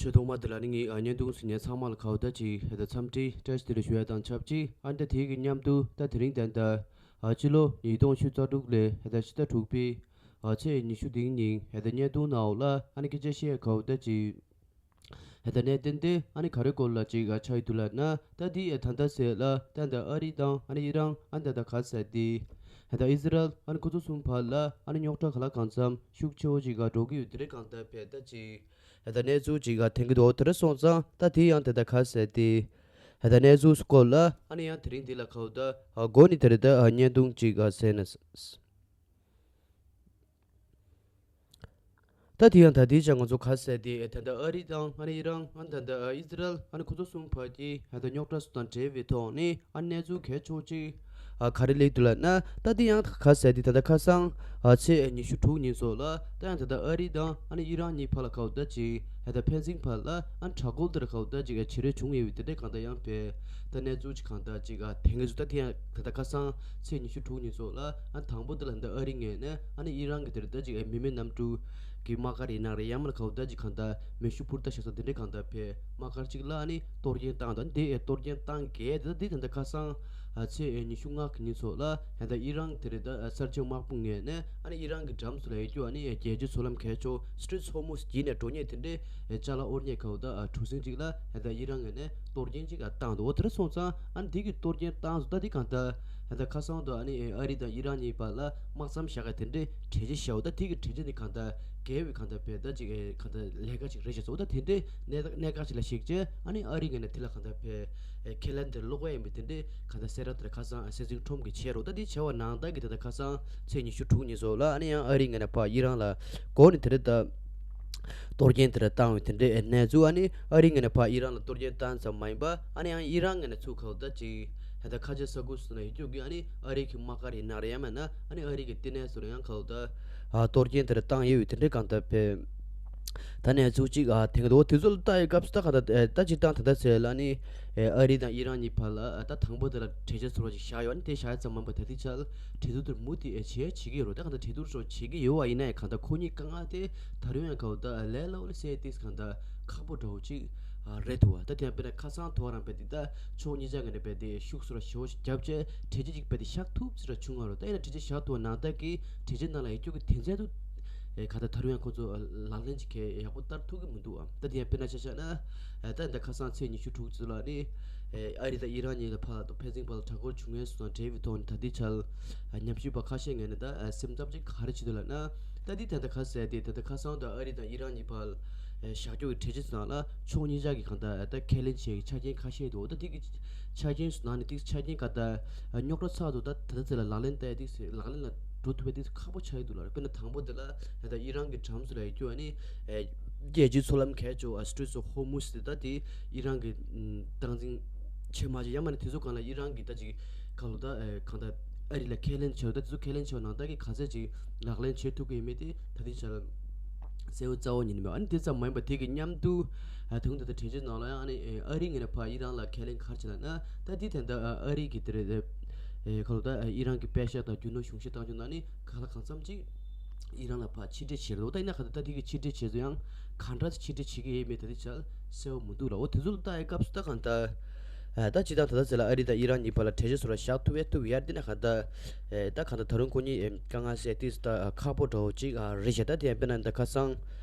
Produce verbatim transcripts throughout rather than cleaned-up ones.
ཆོས་ཐོག་མ་དེ་ལ་ནི་ངས་ཨ་བརྙན་ཐུང་གཟིགས་མཁན་ཚང་མ་ལ་གའུ་ད་ཅིག་ཧེ་ད་འཚམས་འདྲི་བཀྲ་ཤིས་བདེ་ལེགས་ཞུ་ཡ་དང་ཆབས་ཅིག་ཨ་ནི་ད་དེའི་གི་མཉམ་དུ་ད་དེ་རིང་ད་ད་ཨ་ཕྱི་ལོ་ཉིས་སྟོང་ཉི་ཤུ་རྩ་དྲུག་ལོའི་ཧེ་ད་ཕྱི་ཟླ་དྲུག་པའི་ཨ་ཚེས་ཉི་ཤུ་དེའི་ཉིན་ཧེ་ད་བརྙན་ཐུང་ནང་ལ་ཨ་ནི་སྐད་ཆ་བཤད་གའུ་ད་ཅིག་ཧེ་ད་གནད་དོན་དེ་ཨ་ནི་ག་རེ་སྐོར་ལ་ཅིག་ཨ་ཆགས་ཡོད་འདུག་ལབ་ན། ད་འདི་ཨ་ད་ད་ཟེར་ལ་ད་ད་ཨ་རི་དང་ཨ་ནི་ཨི་རན་ཨ་ནི་ད་ད་ག་ཟེར་དེ་ཧེ་ད་ཨི་ཟི་རལ་ཨ་ནི་ཁོ་ཚོ་གསུམ་བར་ལ་ཨ་ནི་རྙོག་དྲ་ག་ལ་གང་འཚམ་ཤུགས་ཆེ་བོ་ཅིག་ག་འགྲོ་གི་ཡོད་དེ་རེད། གང་ལྟར་བས་ད་ཅིག་ཧེ་ད་གནས་ཚུལ་ཅིག་ག་ཐོན་གི་འདུག་དེ་རེད་སོང་ཙང་ད་དེ་ཡང་དེ་ད་ག་ཟེར་དེ་ཧེ་ད་གནས་ཚུལ་སྐོར་ལ་ཨ་ནི་ཡང་དེ་རིང་འདི་ལ་གའུ་ད་ཨ་མགོ་ནས་དེ་རེད། ད་ཨ་བརྙན་ཐུང་ཅིག་ག་ཟེར་ན། ད་དེ་ཡང་ད་དེའི་ཆ་ང་ཚོ་ག་ཟེར་དེ་ད་ལྟ་ཨ་རི་དང་ཨ་ནི་ཨི་རན་ཨ་ནི་ད་ལྟ་ཨི་ཟི་རལ་ཨ་ནི་ཁོ་ཚོ་གསུམ་བར་གྱི་ད་ལྟ་རྙོག་དྲ་སོགས་དང་འབྲེལ་བའི་ཐོག་ནས་ཨ་ནི་གནས་ཚུལ་གལ་ཆེ་ཅིག་ཨ་ག་རེ་སླེབས་འདུག་ལབ་ན། ད་དེ་ཡང་ག་ཟེར་དེ་ད་ལྟ་ཁ་སང་ཨ་ཚེས་ཉི་ཤུ་དྲུག་ཉིན་སོགས་ལ་ད་ཡང་ད་ལྟ་ཨ་རི་དང་ཨ་ནི་ཨི་རན་གཉིས་བར་ལ་གའུ་ད་ཅིག་ད་ལྟ་ཕན་ཚུན་བར་ལ་ཨ་ནི་གྲྭ་སྐོར་དེར་གའུ་ད་ཅིག་ཨ་བྱེད་རེས་བྱུང་ཡོད་པའི་དེ་འདྲའི་གང་ལྟར་ཡང་བས་ད་གནས་ཚུལ་ཅིག་གང་ལྟར་ཅིག་ཨ་དེང་གི་ཚུལ་ད་དེ་ཡང་ད་ལྟ་ཁ་སང་ཚེས་ཉི་ཤུ་དྲུག་ཉིན་སོགས་ལ། ཨ་དང་པོ་དེ་ལ་འདི་ཨ་རི་ངོས་ནས་ཨ་ནི་ཨི་རན་གྱི་དེར་ད་ཅིག་མི་མེད་གནམ་གྲུ་གི་དམག་སྒར་ཡིན་ན་རེད། ཡང་མིན་ན་གའུ་ད་ཅིག་གང་ལྟར་མེ་ཤུགས་འཕུར་མདའ་བཞག་ས་དེ་འདྲའི་གང་ལྟར་བས་དམག་སྒར་ཅིག་ལ་ཨ་ནི་གཏོར་སྐྱོན་བཏང་དང་། འདི་ཨེ་གཏོར་སྐྱོན་བཏང་གས་དེ་ད་འདི་ད་ལྟ་ཁ་སང་ཨ་ཚེས་ཨེ་ཉི་ཤུ་ལྔ་གི་ཉིན་ཚོ་ལ་ད་ལྟ་ཨི་རན་དེ་རེད། ད་གསར་བརྗེ་དམག་དཔུང་ངོས་ནས་ཨ་ནི་ཨི་རན་གྱི་འགྲམ་ཚོ་ལ་ཡོད་རྒྱུ་ཨ་ནི་རྒྱལ་སྤྱིའི་མཚོ་ལམ་གལ་ཆེ་Strait of Hormuz བརྒྱུད་ནས་འགྲོ་མཁན་དེ་འདྲའི་ཨེ་ཅ་ལག་དབོར་མཁན་གའུ་ད་ཨ་གྲུ་གཟིངས་ཅིག་ལ་ད་ལྟ་ཨི་རན་ངོས་ནས་གཏོར་སྐྱོན་ཅིག་ཨ་བཏང་འདུག་འོ་དེ་འདྲ་སོང་ཙང་ཨ་ནི་འདི་གི་གཏོར་སྐྱོན་བཏང་སོང་། ད་འདི་གང་ལྟར་ད་ལྟ་ཁ་སང་དུ་ཨ་ནི་ཨ་རི་དང་ཨི་རན་གཉིས་བར་ལ་དམག་མཚམས་བཞག་ག་དེ་འདྲའི་གྲོས་ཆོད་བཞག་འོ་ད་དེ་གི་གྲོས་ཆོད་འདི་གང་ལྟར་འགལ་བའི་གང་ལྟར་བས་ད་ཅིག་ཨེ་གང་ལྟར་ལས་ཀ་ཅིག་རེད་ཤག་འོ་ད་དེ་འདྲའི་གནད་གནད་འགག་ཅིག་ལ་གཞིགས་བྱས་ཨ་ནི་ཨ་རི་ངོས་ནས་དེ་ལ་གང་ལྟར་བས་ཨེ་ཁས་ལེན་དེ་སློག་ག་ཡིན་པའི་དེ་འདྲའི་གང་ལྟར་གསལ་བསྒྲགས་དེ་ལ་ཁ་སང་སྲིད་འཛིན་ཁྲོམ་གྱིས་བྱས་རོགས། ད་དེ་བྱས་པ་ནང་ལྟར་གྱི་ད་ལྟ་ཁ་སང་ཚེས་ཉི་ཤུ་དྲུག་ཉིན་སོགས་ལ་ཨ་ནི་ཡང་ཨ་རི་ངོས་ནས་ཕར་ཨི་རན་ལ་འགོ་ནས་དེ་འདྲ་ད། གཏོར་སྐྱོན་དེ་འདྲ་བཏང་བའི་དེ་འདྲའི་གནས་ཚུལ། ཨ་ནི་ཨ་རི་ངོས་ནས་ཕར་ཨི་རན་ལ་གཏོར་སྐྱོན་བཏང་ཙམ་མ་ཡིན་པ་ཨ་ནི་ཡང་ཨི་རན་ངོས་ནས་ཚུར་གའུ་ད་ཅིག་ད་ལྟ་ཁ་ཆེ་ས་ཁུལ་སོགས་ན་ཡོད་རྒྱུ་གི་ཨ་ནི་ཨ་རི་གི་དམག་སྒར་ཡིན་ན་རེད། ཡང་མིན་ན་ཨ་ནི་ཨ་རི་གི་བསྟི་གནས་སོགས་ལ་ཡང་གའུ་ད་ཨ་གཏོར་སྐྱོན་དེ་འདྲ་བཏང་ཡོད་པའི་དེ་འདྲའི་གང་ལྟར་བས་ད་གནས་ཚུལ་ཅིག་ཨ་དེང་གི་འདུག་དེ་ཚོ་ལ་ལྟ་ཡི་སྐབས་སུ་ད་གང་ལྟར་ད་སྤྱིར་བཏང་ད་ལྟ་ཟེར་ལ་ཨ་ནི་ཨ་རི་དང་ཨི་རན་གཉིས་བར་ལ་ད་དང་པོ་དེ་ལ་གྲོས་ཆོད་ཚོར་བ་ཅིག་བཞག་ཡོད། ཨ་ནི་དེ་བཞག་ཡ་ཙམ་མིན་པ་ད་ལྟའི་ཆར་གྲོས་བསྡུར་དེར་མུ་མཐུད་བྱས་བྱེད་ཀྱི་ཡོད་རེད། ད་གང་ལྟར་གྲོས་བསྡུར་སོགས་བྱེད་ཀྱི་ཡོད་པ་ཡིན་ན་ཡང་གང་ལྟར་ཁོ་གཉིས་དཀའ་ངལ་དེ་ད་རུང་ཡང་གའུ་ད་ལས་སླ་བོ་ལ་སེལ་ཏེ་གང་ལྟར་ཁག་པོ་འདྲ་བོ་ཅིག་རེད་འདུག་བ། ད་དེ་ཡང་དཔེར་ན་ཁ་སང་དུ་བ་རང་དཔེ་དེ་ད་ཕྱོགས་གཉིས་ཆ་ངོས་ནས་དཔེ་དེ་ཤུགས་སོགས་ལ་ཞེ་བོ་ཞིག་བརྒྱབ་བྱས་གྲོས་ཆོད་ཅིག་དཔེ་དེ་བཞག་ཐུབ་ཅིག་ར་བྱུང་བ་རེད། ད་ཡིན་ན་གྲོས་ཆོད་བཞག་ཐུབ་པ་ནང་ལྟར་གྱི་གྲོས་ཆོད་ནང་ལ་ཡོད་རྒྱུ་གི་དོན་ཚན་དུ་ཨེ་གང་ལྟར་ད་རུང་ཡང་ཁོ་ཚོ་ལག་ལེན་ཅིག་གས་ཡག་པོ་བསྟར་ཐུབ་ཀྱི་མི་འདུག་བ། ད་དེ་ཡང་དཔེར་ན་ཆ་བཞག་ན་ཨེ་ད་འདི་ཁ་སང་ཚེས་ཉི་ཤུ་དྲུག་ཚོ་ལ་ནི་ཨེ་ཨ་རི་དང་ཨི་རན་གཉིས་ལ་ཕར་ལ་ཕན་ཚུན་བར་ལ་གྲོས་འགོ་བྱུང་ངེས་སུ་དང་འབྲེལ་བའི་ཐོག་ནས་ད་ལྟའི་ཆར་ཉམས་ཞིབ་པ་ཁ་ཤས་ངོས་ནས་ད་སེམས་འཚབ་ཅིག་ག་རེ་བྱེད་འདུག་ལབ་ན། ད་འདི་ད་ལྟ་ཁ་གསལ་ཏེ་ད་ལྟ་ཁ་སང་དུ་ཨ་རི་དང་ཨི་རན་གཉིས་བར་བཞག་རྒྱུ་གི་གྲོས་ཆོད་ནང་ལ་ཕྱོགས་གཉིས་ཆ་གི་གང་ལྟར་ད་ཁས་ལེན་བྱེད་ཀྱི་ཆ་རྐྱེན་ཁ་ཤས་འདུག་ད་འདི་གི་ཆ་རྐྱེན་ནང་ནས་ཏིག་ཆ་རྐྱེན་ག་ད་རྙོག་དྲ་ཚགས་འདུག་ད་ད་ལྟ་ཚེ་ལ་ལག་ལེན་བསྟར་ཏིག་ལག་ལེན་ལ་འགྲོ་ཐུབ་པའི་ཏིག་ཁག་པོ་ཆགས་ཀྱི་འདུག་ལ། དཔེར་ན་དང་པོ་དེ་ལ་ད་ལྟ་ཨི་རན་གྱི་འགྲམ་ཚོ་ལ་ཡོད་རྒྱུ་ཨ་ནི་རྒྱལ་སྤྱིའི་མཚོ་ལམ་གལ་ཆེ་བ་Strait of Hormuz དེ་ད་དེ་ཨི་རན་གྱི་སྟངས་འཛིན་བྱེད་མ་བྱེད་ཡང་མིན་ན་དེ་ཚོ་སྒང་ལ་ཨི་རན་གྱི་ད་ཅིག་ག་ལོ་ད་གང་ལྟར་ཨ་རི་ལ་ཁས་ལེན་བྱས་ད་དེ་ཚོ་ཁས་ལེན་བྱས་ནང་ལྟར་གྱི་ག་ཚད་ཅིག་ལག་ལེན་བྱེད་ཐུབ་ཀྱི་ཡོད་མེད་དེ་ད་ལྟའི་ཆར་གསལ་བོ་རྩ་བ་ཉིད་ནས་མེད། ཨ་ནི་དེ་ཙམ་མ་ཡིན་པ་དེ་གི་མཉམ་དུ་ད་དུང་ད་ལྟ་གྲོས་ཆོད་ནང་ལ་ཡང་ཨ་ནི་ཨ་རི་ངོས་ནས་ཕར་ཨི་རན་ལ་ཁས་ལེན་ག་རེ་བྱས་ལབ་ན། ད་དེ་ད་ལྟ་ཨ་རི་གི་དེ་རེད་ག་ལོ་ད་ཨི་རན་གྱི་པེ་ཤ་དང་རྒྱུ་ནོར་གཞུང་བཞེས་བཏང་རྒྱུ་ནང་ནི་གང་ལ་གང་འཚམ་ཅིག་ཨི་རན་ལ་ཕར་ཕྱིར་སྤྲད་བྱས་རེད། ད་ཡིན་ན་ག་ད་ད་དེ་གི་ཕྱིར་སྤྲད་བྱས་ཚོ་ཡང་ག་འདྲ་ཕྱིར་སྤྲད་བྱེད་ཀྱི་ཡོད་མེད་ད་དེ་ཆ་གསལ་བོ་མི་འདུག་ལ། འོ་དེ་ཚོ་ལ་ལྟ་ཡི་སྐབས་སུ་ད་གང་ལྟར་ད་སྤྱིར་བཏང་ད་ལྟ་ཚེ་ལ་ཨ་རི་དང་ཨི་རན་གཉིས་བར་ལ་གྲོས་ཆོད་སོགས་ལ་བཞག་ཐུབ་ཡ་ཐུབ་ཡ་དེ་ན་ག་ད་ད་གང་ལྟར་ད་རུང་ཁོ་གཉིས་དཀའ་ངལ་སེལ་ཏིས་ད་ཁག་པོ་འདྲ་བོ་ཅིག་རེད་ཤག་ད་དེ་ཡང་དཔེར་ན་ད་ཁ་སང་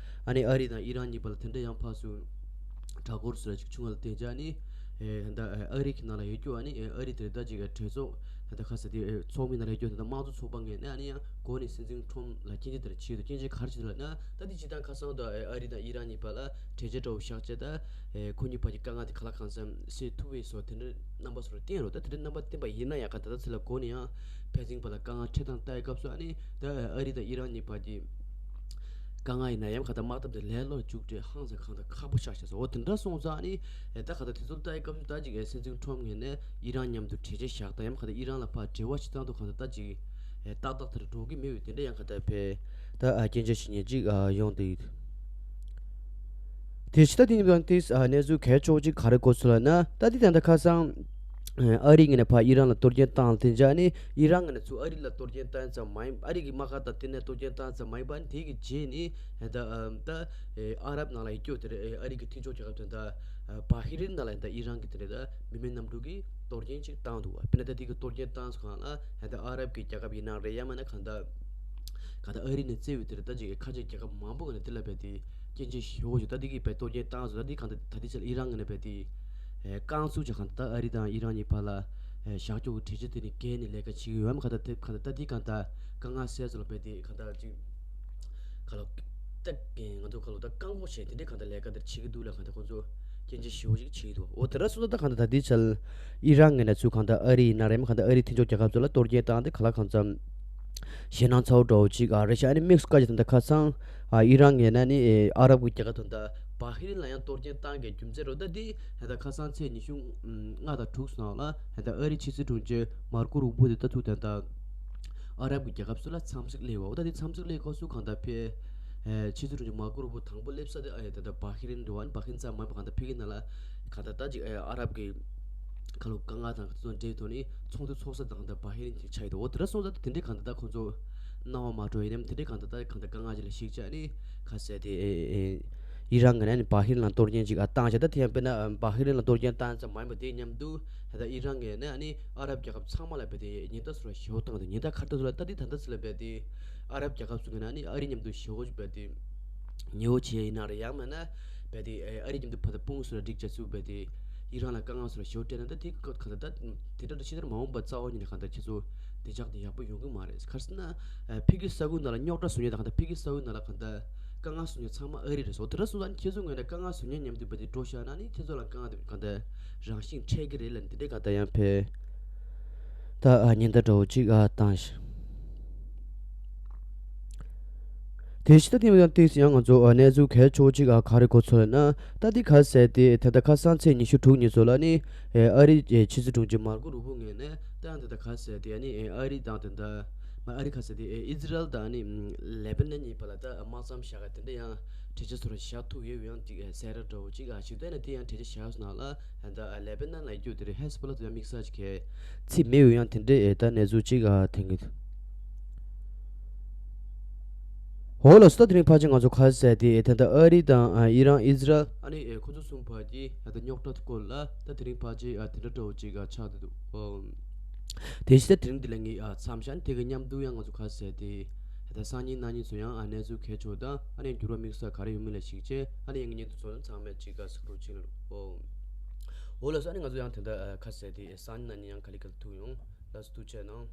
ཨ་ནི་ཨ་རི་དང་ཨི་རན་གཉིས་བར་ལ་དེ་འདྲ་ཡང་ཕར་ཚུར་གྲོས་འགོ་སོགས་ལ་ཅིག་བྱུང་བ་ལ་བརྟེན་བྱས་ཨ་ནི་ད་ཨ་རི་གི་ནང་ལ་ཡོད་རྒྱུ་ཨ་ནི་ཨ་རི་དེ་ད་ཅིག་གྲོས་ཚོགས་ད་ཁ་ས་དེ་ཚོགས་མི་ནང་ལ་ཡོད་རྒྱུ་ད་དམངས་གཙོ་ཚོགས་པ་ངོས་ནས་ཨ་ནི་ཡང་འགོ་ནས་སྲིད་འཛིན་ཁྲོམ་ལ་སྐྱོན་བརྗོད་དེ་འདྲ་བྱས་འདུག་སྐྱོན་བརྗོད་ག་རེ་བྱས་འདུག་ལབ་ན། ད་འདི་སྤྱིར་བཏང་ཁ་སང་དུ་ཨ་རི་དང་ཨི་རན་གཉིས་བར་ལ་གྲོས་ཆོད་འདྲ་བོ་བཞག་བྱས་ད་ཁོ་གཉིས་བར་གྱི་དཀའ་ངལ་དེ་ག་ལ་གང་འཚམ་སེལ་ཐུབ་པའི་བཟོ་དེ་འདྲའི་རྣམ་པ་སོགས་ལ་བསྟན་རོགས། ད་དེ་འདྲའི་རྣམ་པ་བསྟན་པ་ཡིན་ན་ཡང་ག་ད་ལྟ་ཚེ་ལ་འགོ་ནས་ཡང་ཕན་ཚུན་བར་ལ་དཀའ་ངལ་འཕྲད་སྟངས་ལྟ་ཡི་སྐབས་སུ་ཨ་ནི་ད་ཨ་རི་དང་ཨི་རན་གཉིས་བར་གྱི་དཀའ་ངལ་ཡིན་ན་ཡང་ག་ད་དམག་འཐབ་དེ་ལས་སླ་བོ་མཇུག་སྒྲིལ་ཧང་སང་གང་ལྟར་ཁག་པོ་ཆགས་ཤག་ཟེར། འོ་དེ་འདྲ་སོང་ཙང་ཨ་ནི་ད་ག་ད་དེ་ཚོ་ལྟ་ཡི་སྐབས་སུ་ད་ཅིག་སྲིད་འཛིན་ཁྲོམ་ངོས་ནས་ཨི་རན་མཉམ་དུ་གྲོས་ཆོད་བཞག་ད་ཡང་ག་ད་ཨི་རན་ལ་ཕར་འབྲེལ་བ་བྱེད་སྟངས་དུ་གང་ལྟར་ད་ཅིག་ཏག་ཏག་དེར་འགྲོ་གི་མེད་པའི་དེ་འདྲ་ཡང་ག་ད་ཕེ་ད་ཨ་སྐྱོན་བརྗོད་བྱེད་མཁན་ཅིག་ཨ་ཡོང་དུས། དེ་ཕྱི་ད་དེ་ཉིན་དང་དེ་ཨ་གནས་ཚུལ་གལ་ཆེ་བོ་ཅིག་ག་རེ་གོ་སོང་ལབ་ན། ད་དེ་ད་ལྟ་ཁ་སང་ ཨ་རིའི་ངོས་ནས་ཕར་ཨི་རན་ལ་གཏོར་སྐྱོན་བཏང་དེ་འདྲ་ནི་ཨི་རན་ངོས་ནས་ཚུར་ཨ་རི་ལ་གཏོར་སྐྱོན་བཏང་ཙམ་མ་ཡིན། ཨ་རི་གི་དམག་སྒར་དང་དེ་ནས་གཏོར་སྐྱོན་བཏང་ཙམ་མ་ཡིན་པ་ནི་དེ་གི་རྗེས་ནི་ད་ད་ཨ་རབ་ནང་ལ་ཡི་སྐྱོད་དེ་རེད། ཨ་རི་གི་མཐུན་ཕྱོགས་རྒྱལ་ཁབ་དེ་ད་བྷ་ཧི་རིན་ནང་ལ་ད་ཨི་རན་གི་དེ་རེད། ད་མི་མེད་གནམ་གྲུ་གི་གཏོར་སྐྱོན་ཅིག་བཏང་འདུག་བ། དཔེར་ན་ད་དེ་གི་གཏོར་སྐྱོན་བཏང་སོང་ལ་ད་ཨ་རབ་གི་རྒྱལ་ཁབ་ཡིན་ན་རེད། ཡང་མིན་ན་གང་ད་གང་ལྟར་ཨ་རི་ནས་བརྩི་བའི་དེར་ད་ཅིག་ཁ་ཆེ་རྒྱལ་ཁབ་མང་པོ་ངོས་ནས་དེ་ལ་བས་དེ་སྐྱོན་བརྗོད་ཞེ་པོ་ཞིག་ད་དེ་གི་བས་གཏོར་སྐྱོན་བཏང་སོང་། ད་དེ་གང་ལྟར་ད་དེ་ཆ་ལ་ཨི་རན་ངོས་ནས་བས་དེ་རྐང་བཙུགས་ཀྱི་གང་ལྟར་ད་ཨ་རི་དང་ཨི་རན་གཉིས་བར་ལ་བཞག་རྒྱུ་གི་གྲོས་ཆོད་དེ་ནི་འགལ་ནས་ལས་ཀ་བྱེད་ཀྱི་ཡོད་མ། གང་ལྟར་དེ་གང་ལྟར་ད་དེ་གང་ལྟར་དཀའ་ངལ་སེལ་སོང་ལ་བས་དེ་གང་ལྟར་ཅིག་ག་ལ་ད་ང་ཚོ་ག་ལ་ད་བཀག་འགོག་བྱས་དེ་འདྲའི་གང་ལྟར་ལས་ཀ་དེ་བྱེད་ཀྱི་འདུག་ལ་གང་ལྟར་ཁོང་ཚོ་སྐྱོན་བརྗོད་ཞེ་པོ་ཞིག་བྱེད་ཀྱི་འདུག་འོ་དེ་འདྲ་སོང་ཙང་ད་གང་ལྟར་ད་དེ་ཆ་ལ་ཨི་རན་ངོས་ནས་ཚུར་གང་ལྟར་ཨ་རི་ཡིན་ན་རེད། མ་གང་ལྟར་ཨ་རིའི་མཐུན་ཕྱོགས་རྒྱལ་ཁབ་ཚོ་ལ་གཏོར་སྐྱོན་བཏང་སྟེ་ག་ལ་གང་འཚམ་ཞེད་སྣང་ཚ་བོ་འདྲ་བོ་ཅིག་ཨ་རེད་ཤག་ཨ་ནི་དམིགས་སུ་བཀར་གྱི་ད་ལྟ་ཁ་སང་ཨ་ཨི་རན་ངོས་ནས་ནི་ཨ་རབ་ཀྱི་རྒྱལ་ཁབ་ད་ལྟ་བྷ་ཧི་རིན་ལ་ཡང་གཏོར་སྐྱོན་བཏང་གི་རྒྱུ་མཚན་རེད། ད་འདི་ད་ལྟ་ཁ་སང་ཚེས་ཉི་ཤུ་ལྔ་དང་དྲུག་སོང་ལ་ད་ལྟ་ཨ་རིའི་ཕྱི་སྲིད་དྲུང་ཆེ་མར་ཀོ་རུ་པོ་དེ་ད་ཐུག་ད་ལྟ་ཨ་རབ་ཀྱི་རྒྱལ་ཁབ་ཚོ་ལ་འཚམས་གཟིགས་སླེབས་པ། འོ་ད་འདི་འཚམས་གཟིགས་སླེབས་སྐབས་སུ་གང་ལྟར་ཕེ་ཨེ་ཕྱི་སྲིད་དྲུང་ཆེ་མར་ཀོ་རུ་པོ་དང་པོ་སླེབས་ས་དེ་ཨ་ཡ་ད་ལྟ་བྷ་ཧི་རིན་འགྲོ་བ་ནི་བྷ་ཧི་རིན་ཙམ་མ་ཡིན་པ་གང་ལྟར་ཕ་གི་ནང་ལ་གང་ལྟར་ད་ཅིག་ཨེ་ཨ་རབ་ཀྱི་ཁ་ལོ་དཀའ་ངལ་དང་ག་ཚོད་འདྲེས་ཐོག་ནས་ཚོགས་འདུ་ཚོགས་ས་དང་ད་བྷ་ཧི་རིན་ཅིག་ཆགས་ཡོད་དོ། འོ་དེ་འདྲ་སོང་ཙང་དེ་འདྲའི་གང་ལྟར་ད་ཁོང་ཚོ་སྣང་བ་མ་འགྲོ་ཡིན་ནམ། དེ་འདྲའི་གང་ལྟར་ད་གང་ལྟར་དཀའ་ངལ་ཅིག་ལ་གཞིགས་བྱས་ནས་ཁ་གསལ་དེ་ཨེ་ཨེ་ཨི་རན་གྱི་ནས་ནི་བྷ་ཧི་རིན་ལ་གཏོར་སྐྱོན་ཅིག་ཨ་བཏང་བྱས། ད་དེ་ཡང་དཔེར་ན་བྷ་ཧི་རིན་ལ་གཏོར་སྐྱོན་བཏང་ཙམ་མ་ཡིན་པ་དེའི་མཉམ་དུ་ད་ལྟ་ཨི་རན་གྱི་ནས་ནི་ཨ་རབ་རྒྱལ་ཁབ་ཚང་མ་ལ་བས་དེ་ཉེན་བརྡ་ཚུར་ཞེ་པོ་བཏང་དེ་ཉེན་བརྡ་ཁ་ཏ་ཚུར་ལ་ད་དེ་ད་ལྟ་ཚུར་ལ་བས་དེ་ཨ་རབ་རྒྱལ་ཁབ་ཚོ་གི་ནས་ནི་ཨ་རི་མཉམ་དུ་ཞེ་པོ་ཅིག་བས་དེ། ཉེ་བོ་བྱས་ཡིན་ན་རེད། ཡང་མིན་ན་བས་དེ་ཨ་རི་མཉམ་དུ་ཕ་ད་དཔུང་སུ་ར་སྒྲིག་བྱ་ཚུགས་བས་དེ་ཨི་རན་ལ་དཀའ་ངལ་སུ་ར་ཞེ་པོ་སྤྲད་ན་ད་དེ་ག་ད་ད་དེ་འདྲ་ད་ཕྱི་དར་མ་འོངས་པ་རྩ་བ་ཉིད་ནས་གང་ལྟར་ཁྱེད་ཚོ་བདེ་འཇགས་དེ་ཡག་པོ་ཡོང་གི་མ་རེད། ག་རེ་ཟེར་ན་ཕ་གི་ས་ཁུལ་ནང་ལ་རྙོག་དྲ་བཟོ་མཁན་དང་གང་ལྟར་ཕ་གི་ས་ཁུལ་ནང་ལ་གང་ལྟར་དཀའ་ངལ་བཟོ་མཁན་ཚང་མ་ཨ་རི་རེད་སོ། དེ་འདྲ་སོང་ཙང་ཁྱེད་ཚོ་ངོས་ནས་དཀའ་ངལ་བཟོ་མཁན་མཉམ་དུ་བས་དེ་འགྲོ་བཞག་ན་ནི་ཁྱེད་ཚོ་ལ་དཀའ་ངལ་དེ་གང་ལྟར་རང་བཞིན་འཕྲད་ཀྱི་རེད་ལ་ནི་དེ་འདྲའི་གང་ལྟར་ཡང་ཕེ། ད་ཨ་ཉེན་བརྡ་འདྲ་བོ་ཅིག་ཨ་བཏང་ཤག་དེ་ཕྱི་ད་ཐེངས་ཡང་ཏིས་ཡང་ང་ཚོ་ཨ་གནས་ཚུལ་གལ་ཆེ་བོ་ཅིག་ཨ་ག་རེ་གོ་ཚོད་ན། ད་འདི་ག་ཟེར་ཏེ་ད་ལྟ་ཁ་སང་ཚེས་ཉི་ཤུ་དྲུག་ཉིན་ཚོ་ལ་ནི་ཨ་རི་ཕྱི་སྲིད་དྲུང་ཆེ་མར་ཀོ་རུ་པོ་ངོས་ནས་ད་ཡང་ད་ལྟ་ག་ཟེར་ཏེ་ཨ་ནི་ཨ་རི་དང་ད་ལྟ་མ་ཨ་རི་ག་ཟེར་ཏེ་ཨི་ཛི་རལ་དང་ནི་ལེ་པ་ནན་གཉིས་བར་ལ་ད་དམག་མཚམས་བཞག་ག་དེ་འདྲ་ཡང་གྲོས་ཆོད་ཚོ་ར་བཞག་ཐུབ་ཡོད་ཡང་ཅིག་གསལ་བསྒྲགས་འདྲ་བོ་ཅིག་ཨ་ཞིག་ད་ནི་དེ་ཡང་གྲོས་ཆོད་བཞག་སོང་ན་ལ། ད་ལེ་པ་ནན་ལ་ཡོད་དེ་རེད། ཧེ་ཟི་བྷོ་ལ་དེ་ཡང་དམིགས་བསལ་ཅིག་གལ་ཚིག་མེད་ཡོད་ཡང་དེ་འདྲའི་ཨེ་ད་གནས་ཚུལ་ཅིག་ཨ་ཐེངས་གི། འོ་ལགས་སོ། ད་དེ་རིང་ཕལ་ཆེར་ང་ཚོ་ག་ཟེར་དེ་ཨེ་ད་ལྟ་ཨ་རི་དང་ཨ་ཨི་རན་ཨི་ཛི་རལ་ཨ་ནི་ཨེ་ཁོ་ཚོ་གསུམ་བར་གྱི་ཨ་ད་རྙོག་དྲ་སྐོར་ལ་ད་དེ་རིང་ཕལ་ཆེར་ཨ་དེ་འདྲ་འདྲ་བོ་ཅིག་ཨ་ཆགས་བསྡད་འདུག་ཨོ། དེ་བཞིན་ད་དེ་རིང་འདི་ལ་ངས་ཨ་མཚམས་བཞག་ནས་དེ་གི་མཉམ་དུ་ཡང་ང་ཚོ་ག་ཟེར་དེ་ཨེ་ད་སང་ཉིན་གནངས་ཉིན་ཚོ་ཡང་ཨ་གནས་ཚུལ་གལ་ཆེ་བ་དང་ཨ་ནི་འགྱུར་བ་དམིགས་བསལ་ག་རེ་ཡོད་མེད་ལ་གཞིགས་བྱས་ཨ་ནི་ཡང་ངེད་ཚོ་ཚང་མས་ཅིག་ག་གཟིགས་རོགས་བྱེད་ལ་རོགས་ཨོ། འོ་ལགས་སོ། ཨ་ནི་ང་ཚོ་ཡང་དེ་འདྲ་ཨ་ཁ་གསལ་དེ་སང་ཉིན་གནངས་ཉིན་ཡང་ག་ལེ་ག་ལེ་ཐུག་ཡོང་། ལགས་སོ། ཐུགས་རྗེ་གནང་།